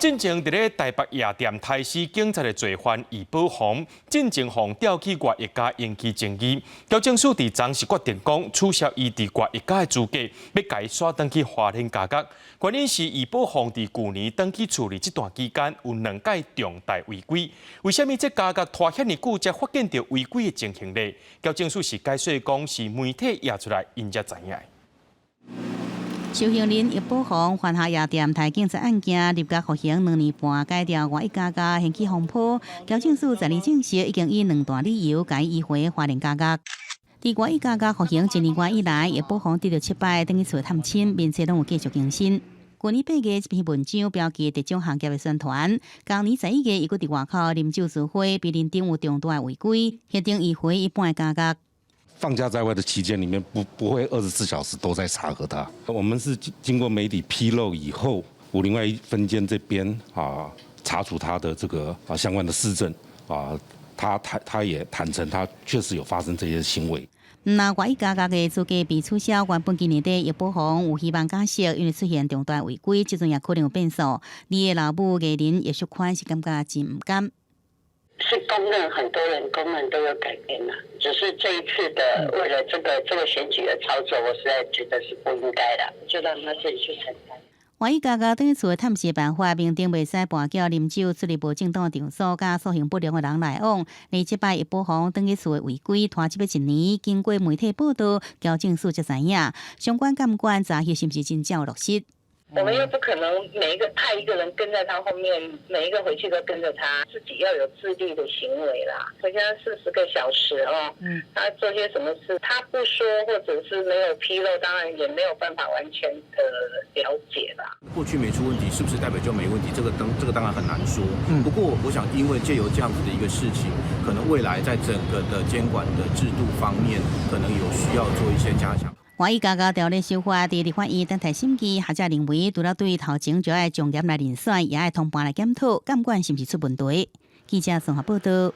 進前佇咧台北夜店刣死警察的罪犯易寶鴻，進前予調去外役監引起爭議。矯正署佇昨是決定講取消伊佇外役監的資格，欲共伊徙轉去花蓮監獄。原因是易寶鴻佇舊年轉去處理這段期間有兩擺重大違規。為啥物這監獄拖遐爾久才發現著違規的情形呢？矯正署是解說講是媒體掖出來，𪜶才知影。受刑人易寶鴻犯下夜店刣警察案件，入獄服刑2年半，改調外役監獄掀起風波。矯正署昨日證實，已經以兩大理由共伊移回花蓮監獄。佇外役監獄服刑一年外以來，易寶鴻得著七擺轉去厝探親，面冊攏有繼續更新。舊年8月，這篇文章標記特種行業的宣傳。今年11月，伊閣佇外口啉酒聚會，被認定有重大違規，決定移回一般的監獄。放假在外的期間裡面，不會24小時都在查核他。我們是經過媒體披露以後，武陵外分監這邊啊查處他的這個啊相關的事證啊，他也坦承，他確實有發生這些行為。若外役監獄的資格被取消，原本今年底易寶鴻有希望假釋，因為出現重大違規，這陣也可能有變數。伊的老母藝人葉淑寬是感覺真毋甘。是公認，很多人公認都有改變啦，只是這一次的為了這個選舉的操作，我實在覺得是不應該的，就讓他自己去承擔。外役監獄轉去厝的探視辦法，明定袂使跋筊啉酒、出入無正當場所、佮素行不良的人來往。而這擺易寶鴻轉去厝的違規拖這欲一年，經過媒體報道，矯正署才知影，相關監管查核是毋是真正有落實？我們又不可能每一個派一個人跟在他後面，每一個回去都跟着他，自己要有自律的行為啦。回家40個小時哦，他做些什麼事，他不說或者是沒有披露，當然也沒有辦法完全的了解啦。過去沒出問題，是不是代表就沒問題？這個當然很難說。不過我想，因為借由這樣子的一個事情，可能未來在整個的監管的制度方面，可能有需要做一些加強。外役監獄條例修法，佇立法院等待審議，學者認為，除了對頭前就愛從嚴來遴選，也愛通盤來檢討監管是毋是出問題。記者綜合報道。